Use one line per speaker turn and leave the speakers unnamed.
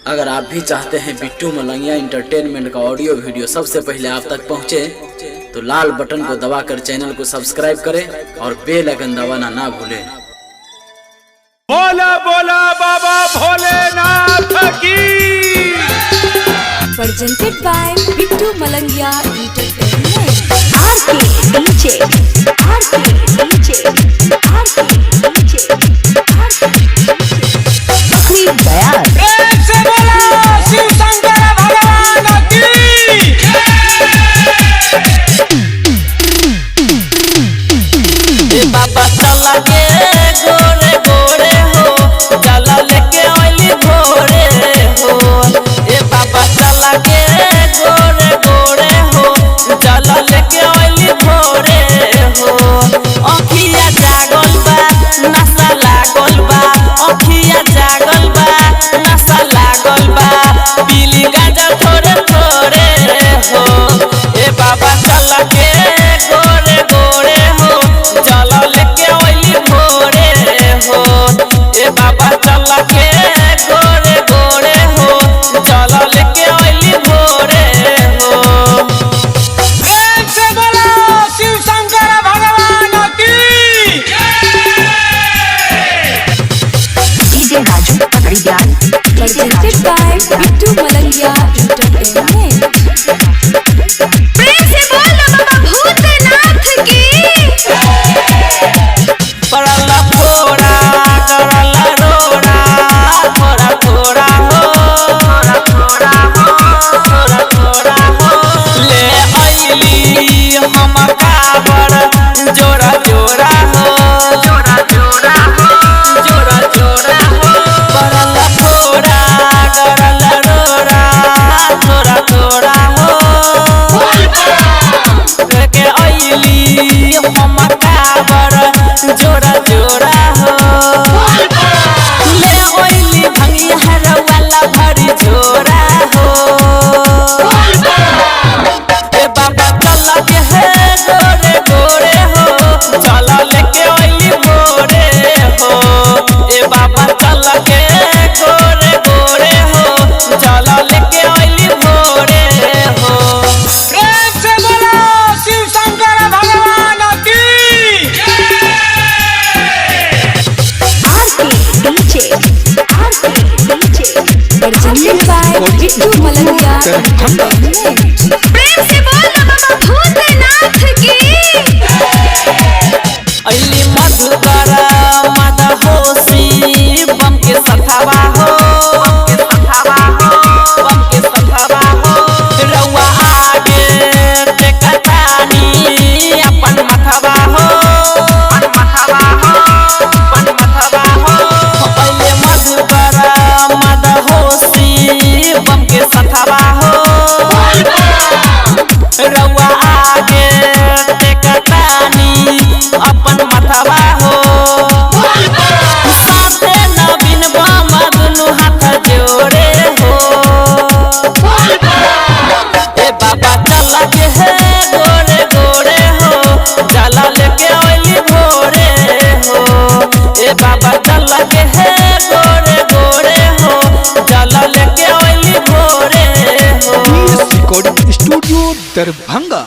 अगर आप भी चाहते हैं बिट्टू मलंगिया इंटरटेनमेंट का ऑडियो वीडियो सबसे पहले आप तक पहुंचे, तो लाल बटन को दबाकर चैनल को सब्सक्राइब करें और बेल आइकन दबाना ना भूलें।
बोला बोला बाबा भोलेनाथ की।
Presented by Bittu Malangia Entertainment.
RK DJ, RK DJ, RK DJ, RK DJ। Bakhri बयान।
प्रेम से बोला शिव शंकर भगवान की।
ए बाबा चला के गोरे गोरे हो, चला लेके आइली भोरे हो। ए बाबा चला के गोरे गोरे हो, चला लेके आइली भोरे हो। अखिया जागल बा, नशा लागल बा, अखिया जागल बा, नशा लागल बा, पीली गांजा थोड़े थोड़े हो। ए बाबा चला के गोरे गोरे हो, चला लेके आइली भोरे हो। ए बाबा चला के गोरे गोरे हो, चला लेके आइली भोरे हो।
प्रेम से बोला शिव शंकर भगवान की।
डीजे राजू बकरी बयान।
Presented by Bittu Malangia Entertainment.
प्रेम से बोलो बाबा भूतनाथ की।
पड़ला फोड़ा करला रोड़ा, थोड़ा थोड़ा हो, थोड़ा थोड़ा हो, थोड़ा थोड़ा हो। ले आइली हम काबर जोड़ा जोड़ा हो, जोड़ा जोड़ा हो, जोड़ा जोड़ा हो। पड़ला फोड़ा करला रोड़ा, थोड़ा थोड़ा हो। लेके आइली हम काबर जोड़ा जोड़ा हो। ले आइली भंगिया वाला भरी झोरा हो। ए बाबा चला के है गोरे गोरे हो, चला लेके आइली भोरे हो। ए बाबा चला के गोरे गोरे हो, चला लेके आइली भोरे हो।
प्रेम से बोला शिव शंकर भगवान की।
RK DJ, RK DJ.
Presented by Bittu Malangia Entertainment.
प्रेम से बोलो बाबा भूतनाथ की।
अली मधुकर मद होशी बम के सथवा हो, बम के सथवा हो, बम के सथवा हो। रउआ आगे देखतानी अपन मथवा हो, अपन मथवा हो, अपन मथवा हो। अली मधुकर मद होशी बम के सथवा हो, रउआ आगे देखतानी अपन मथवा हो। साथे नवीन बम दुनू हाथ जोड़े हो। ए बाबा चला के है गोरे गोरे हो, चला लेके आइली भोरे हो। ए बाबा चला के है गोरे गोरे हो, चला लेके आइली भोरे हो।
Recording studio Darbhanga.